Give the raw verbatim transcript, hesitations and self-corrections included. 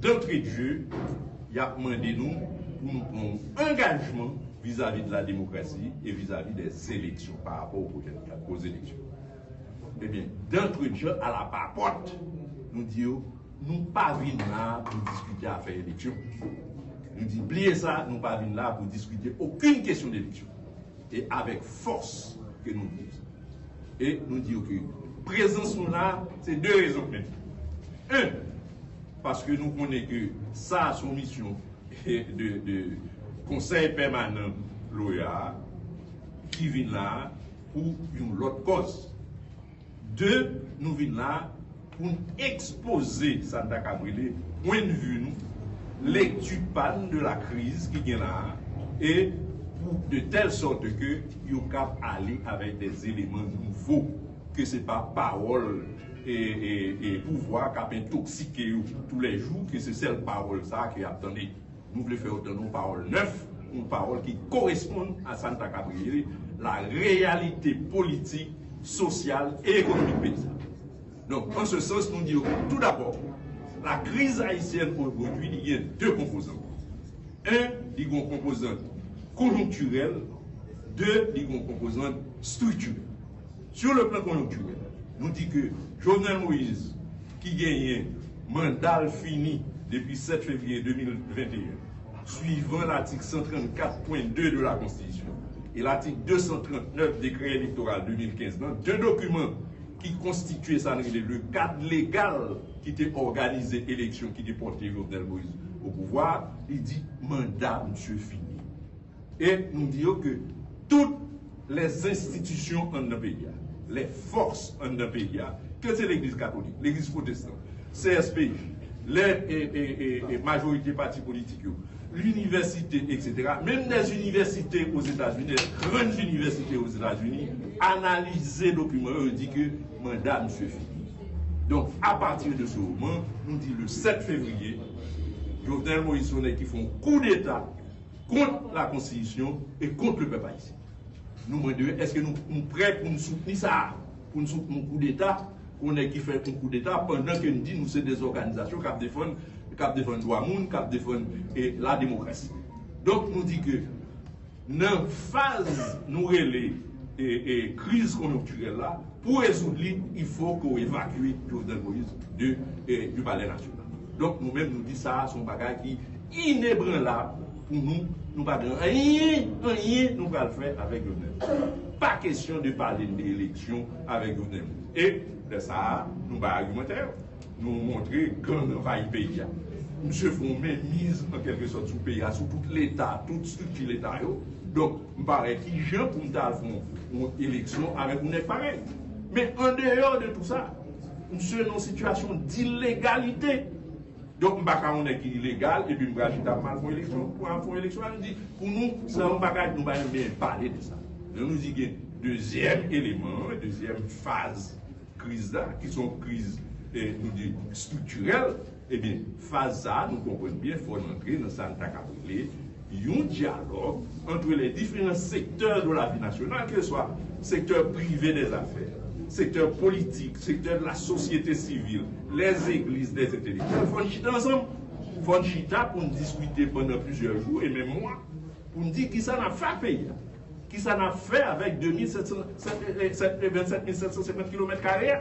D'entrée de jeu, y ap mande nou pou nou pran yon angajman vizavi de la démocratie et vis-à-vis des élections par rapport aux prochaines, aux élections. Ebyen, d'entrée de jeu, à la papòt, nou di yo, nou pa vin la pou diskite afè eleksyon. Nou di, bliye sa, nou pa vin la pou diskite okenn kesyon d'eleksyon. E avèk fòs ke nou di sa. E nou di yo ke prezans nou la, se de rezon prensipal. En, paske nou konnen ke sa se yon misyon de, de Konsèy Pèmanan Loya ki vin la pou yon lòt kòz. De, nou vin la pou n ekspoze sa n ta kab rele pwennvi nou, lekti pa n de la kriz ki gen la a, e pou, de telle sorte que yo kab ale avèk des éléments nouveaux, ke se pa pawòl e, e, e pouvwa k ap entoksike yo toulèjou, ke se sèl pawòl sa a ke y ap tande. Nou vle fè yo tann yon pawòl nèf, yon pawòl ki koresponn a sa n ta kab rele la réalité politique, sociale et économique peyi sa. Donk, an se sans, nou di yo, tou dabò, la kriz ayisyèn ojodwi, li gen de konpozan. En, li gen yon konpozan konjonktirèl, de, li gen yon konpozan striktirèl. Sur le plan conjoncturel, nou di ke Jovenel Moïse, ki genyen manda l fini depi sèt fevriye de mil venteyen, suivan latik san trannkat pwen de de la Konstitisyon e latik de san trannèf dekrè elektoral de mil kenz lan, de dokiman ki konstitye sa n rele le kad legal ki te òganize eleksyon ki te pòte Jovenel Moïse o pouvwa, li di manda misye fini. E nou di yo ke tout les institutions anndan peyi a, les forces anndan peyi a, ke se legliz katolik, legliz pwotestan, C S P J, lè e, e, e, e majorite pati politik yo, linivèsite, et cetera, menm des universités aux États-Unis, des grandes universités aux États-Unis, analize dokiman yo, yo di ke manda misye fini. Donk, apati de se moman, nou di le sèt fevriye, Jovenel Moïse se yon nèg ki fè yon koudeta kont la Konstitisyon e kont le pèp ayisyen. Nou mande yo, èske nou, nou prè pou n soutni sa, pou n soutni yon koudeta, yon nèg ki fè yon koudeta, pandan ke n di nou se de zòganizasyon k ap defann, k ap defann dwa moun, k ap defann e, la demokrasi. Donk, nou di ke nan faz nou rele e, e, kriz konjonktirèl la, pou rezoud li, il faut que w evakye Jovenel Moïse de, e, du palais national. Donk, nou menm, nou di sa, se yon bagay ki inebranlab pou nou. Nou pa gen anyen, anyen nou pral fè avèk Jovenel. Pa kesyon de pale de eleksyon avèk Jovenel. E lè sa a, nou bay agimantè yo. Nou montre gang anvayi peyi a. Misye fè yon menmiz, an kèlke sòt, sou peyi a, sou tout Leta, tout estrikti Leta yo. Donk, m pa wè kijan pou m ta al fè yon, yon eleksyon avèk yon nèg parèy. Men andeyò de tou sa, misye nan yon sitiyasyon dilegalite. Donk, m pa ka yon nèg ki ilegal, epi m pral chita pou m al fè yon eleksyon, pou al fè yon eleksyon, al di, pou nou, se yon bagay nou pa renmen pale de sa. Donk, nou di gen dezyèm eleman, dezyèm faz kriz la, ki se yon kriz, e, nou di, estriktirèl, ebyen, faz sa a, nou konprann byen, fò n antre nan sa n ta kab rele yon dyalòg entre les différents secteurs de la vie nationale, que ce soit secteur privé des affaires, secteur politique, secteur de la société civile, les églises, les intellectuels. Fò n chita ansanm. Fò n chita pou n diskite pandan plizyè jou e menm mwa, pou n di kisa n ap fè ak peyi a. Kisa n ap fè avèk de mil sèt san, sèt, e, e, sèt, e, vennsèt mil sèt san senkant kilomèt kare a.